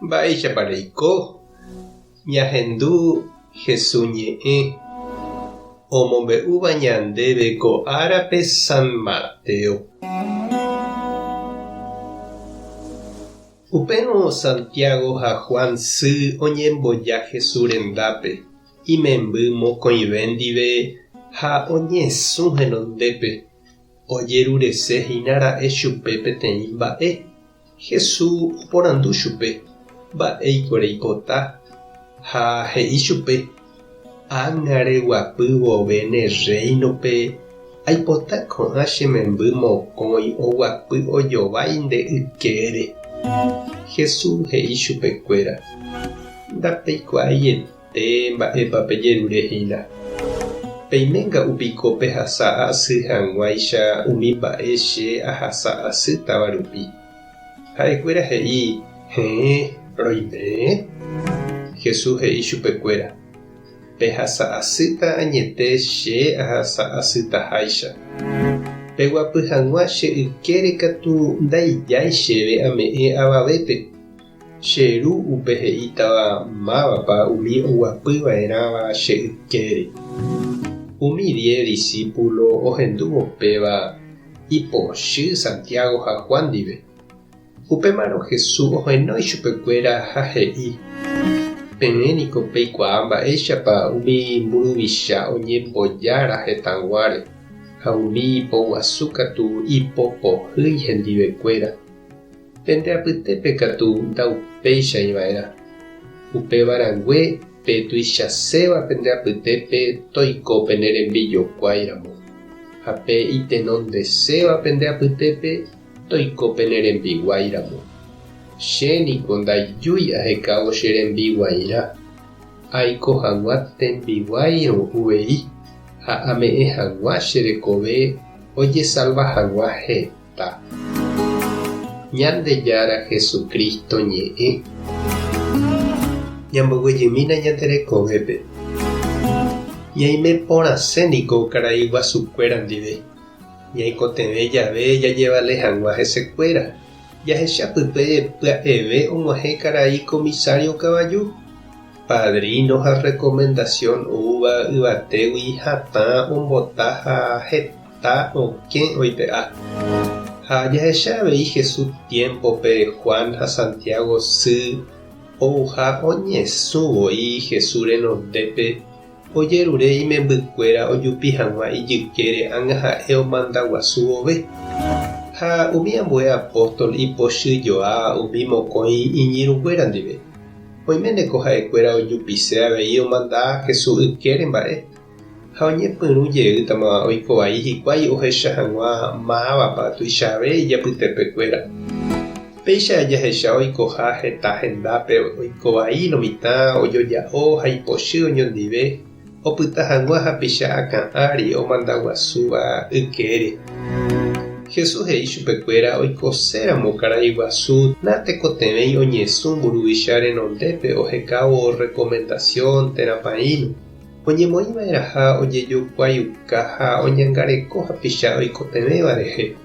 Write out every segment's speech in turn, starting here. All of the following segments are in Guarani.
Mba'éichapa reiko? Ñahendu Hesu ñe'ẽ omombe'úva ñandéve ko árape San Mateo. Upérõ Santiago ha Juan sy oñemboja Hesu rendápe, imemby mokõive ndive ha oñesũ henondépe, ojerurese hína ra'e chupe peteĩ mba'e. Jesús oporandu chupe, Mba'éiko reipota? Ha he'i chupe, Ág̃a reguapy vove ne rréinope, aipota ko'ã che memby mokõi oguapy ojovái nde ykére. Jesús he'i chupekuéra, Ndapeikuaaiete mba'épa pejerure hína. Peime nga'u piko pehasa asy hag̃uáicha umi mba'e che ahasa asýtava rupi. Ha'ekuéra he'i, Heẽ, roime. Jesús he'i chupekuéra, Pehasa asýta añete che ahasa asytaháicha. Peguapy hag̃ua che ykére katu ndaijái chéve ame'ẽ avavépe. Che Ru upe he'ítava mávapa umi oguapy va'erãva che ykére. Umi die disípulo ohendúvo péva ipochy Santiago ha Juan ndive. Upémarõ Jesús ohenói chupekuéra ha he'i, Peẽ niko peikuaa mba'éichapa umi mburuvicha oñembojára hetãguáre, ha umi ipoguasu katu ipopohýi hendivekuéra. Pende apytépe katu ndaupéichai va'erã. Upéva rangue pe tuichaséva pende apytépe toiko pene rembijokuái ramo, ha pe itenondeséva pende apytépe toiko pene rembiguái ramo. Che niko ndaijúi ahekávo che rembiguairã, aiko hag̃ua tembiguáirõ uvei ha ame'ẽ hag̃ua che rekove ojesalva hag̃ua heta. Ta. Ñandejára Jesucristo ñe'ẽ. Ñamboguejymína ñande rekovépe. Ñaime porãse niko karai guasukuéra ndive. Ñaikotevẽ jave jajevale hag̃ua hesekuéra. Jahecha pype pya'eve og̃uahẽ karai comisario kavaju. Padrino ha recomendación oúva yvatégui hatã ombota ha heta. Ta okẽ oipe'a. Ha jahecha avei Jesús tiémpope Juan ha Santiago sy ouha oñesũ voi Jesús renondépe ojerure imembykuéra ojupi hag̃ua ijykére ág̃a ha'e omanda guasu vove. Ha umi ambue apóstol ipochyjoa umi mokõi iñirũnguéra ndive. Oiméneko ha'ekuéra ojupise avei omanda Jesús ykére mba'e. Ha oñepyrũ jeýtama oiko vai hikuái ohecha hag̃ua mávapa tuichave ijapytepekuéra. Péicha jahecha oikoha heta hendápe oiko vai lo mitã ojoja'o ha ipochy oñondive opyta hag̃ua hapicha akã ári omanda guasúva ykére. Jesús he'i chupekuéra oikoséramo karai guasu natekotevẽi oñesũ mburuvicha renondépe ohekávo recomendación térã paĩno. Oñemoĩ va'erãha ojejokuaiuka ha oñangareko hapicha oikotevẽva rehe,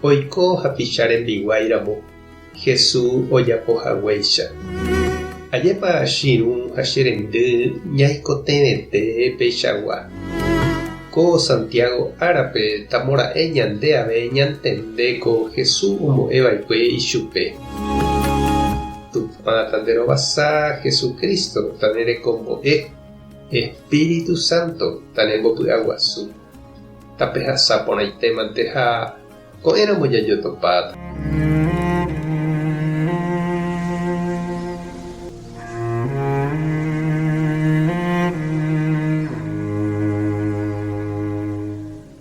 oiko hapicha rembiguái ramo, Jesús ojapo haguéicha. Ajépa che irũ ha che rendy ñaikotevẽte peichagua. Ko Santiago árape tamora'e ñande ave ñantende ko Jesús ombo'e va'ekue ichupe. Tupã tanderovasa Jesucristo tanerekombo'e. Espíritu Santo tanembopy'aguasu. Tapehasa porãitémante ha ko'ẽramo jajotopáta.